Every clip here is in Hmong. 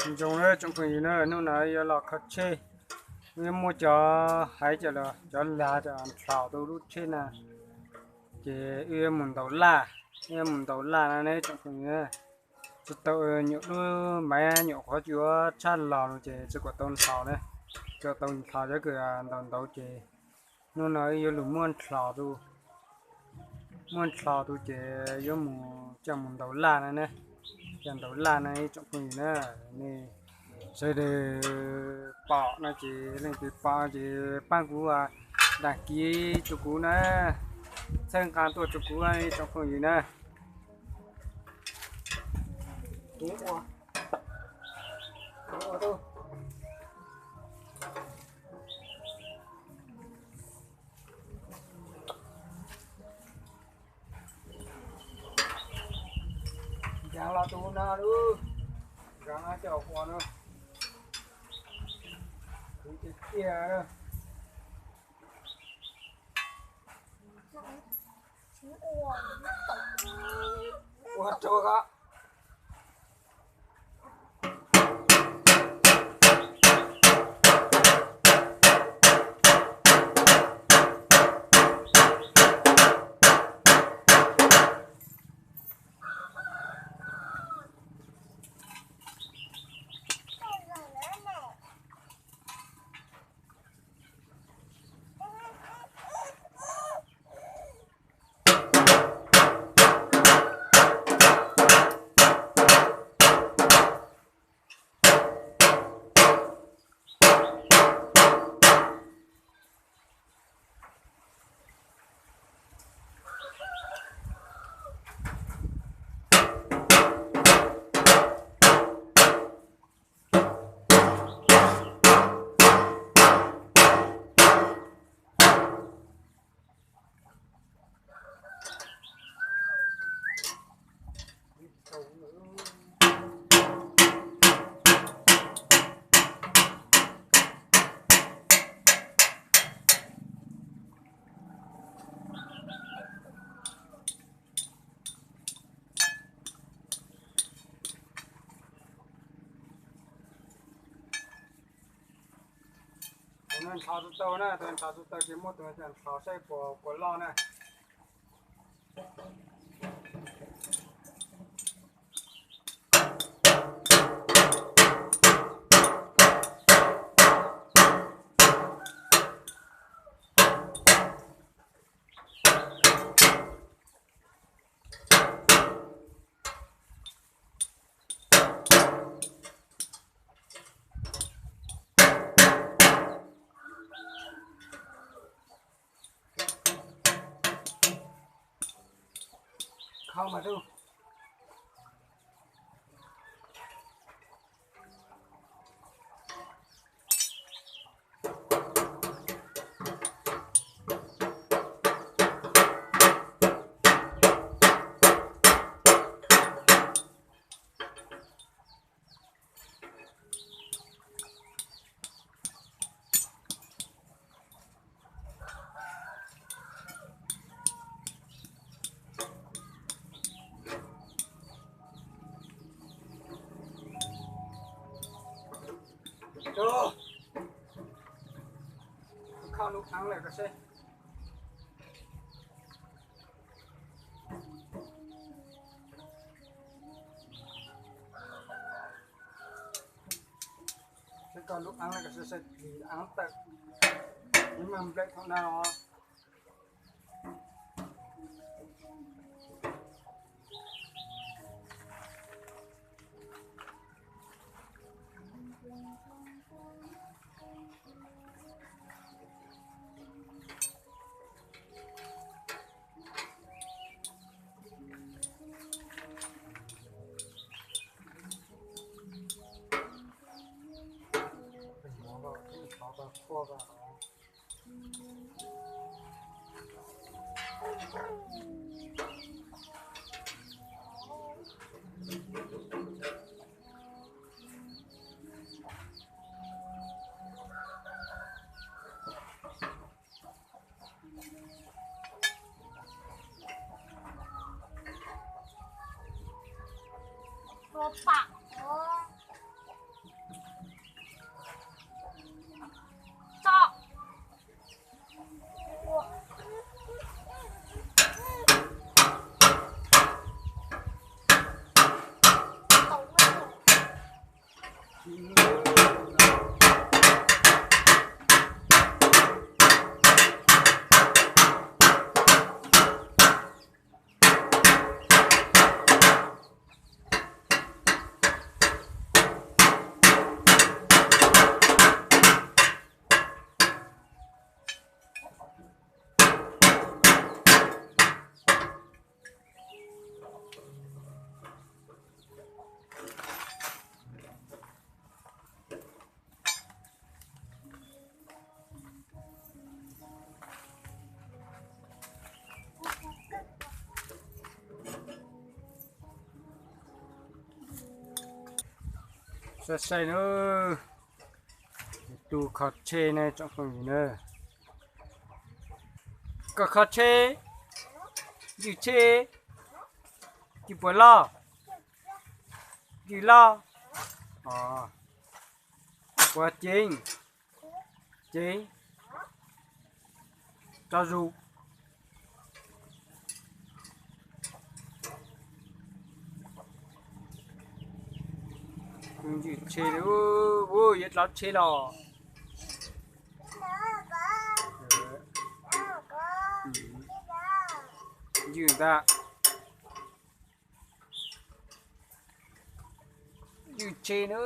Nyob zoo na tsoom phooj ywg na, hnub no yuav los kho tsheb, yuav muab cov haiv cov los cov lag cov nrhaus rau lub tsheb na, ces wb yuav mus ntaus laj, wb yuav mus ntaus laj na ne tsoom phooj ywg. Tsis tau nyuam lub maiv nyuam qhuav tsuas tshaj los no ces tsis kam tau nrhaus na, tsis kam tau nrhaus cov kws ntaus ntaus ces hnub no wb yuav lug muab nrhaus rau, muab nrhaus rau ces yuav mus coj mus ntaus laj na ne, coj ntaus laj na ib tsoom phooj ywg na. Nej sawv daws pom no ces leej twg pom ces pab kuv đăng ký rau kuv na, txhawb nqa tuaj rau kuv ib tsoom phooj ywg na. Nkag los tus no lub, nkag no coj ua no, kuv tiag tiag. Ua rau ko. Tus no nrhaus tsis tau na, tus no nrhaus tsis tau ces muab tus no coj nrhaus saib puas puas loj na. Khau mas tub. Khau lub aav lawm ko seb. Seb koj lub aav lawm ko seb, seb aav tawm, nws mag nplem thaum na os. Saib saib na, tus kho tsheb ne tsoom phooj ywg na. Koj kho tsheb, ywg tsheb, ywg puas loj, ywg loj, puas ceev, ceev, tso zus. Ywg tsheb, ua yuav dlav tsheb los. Ywg ntag. Ywg tsheb na.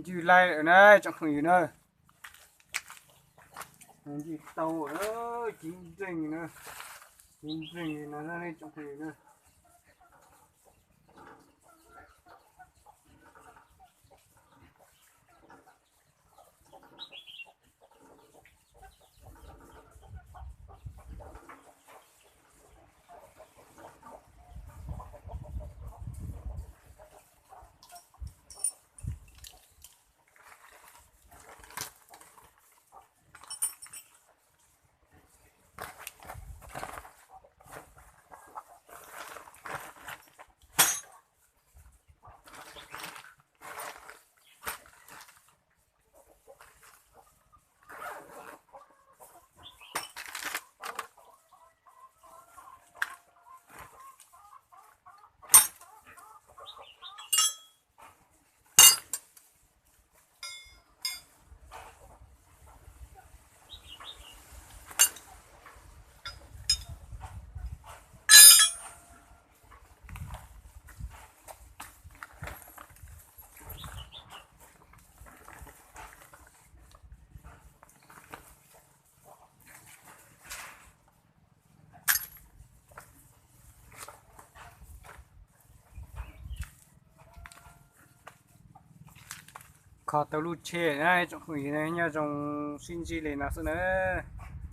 Ywg laij lawm na tsoom phooj ywg na. Ywg tau, ceev nreeg na, ceev nreeg no tsoom phooj ywg na. Kho tau lub tsheb na tsoom phooj ywg na, nyob zoo sib ntsib li no xwb na.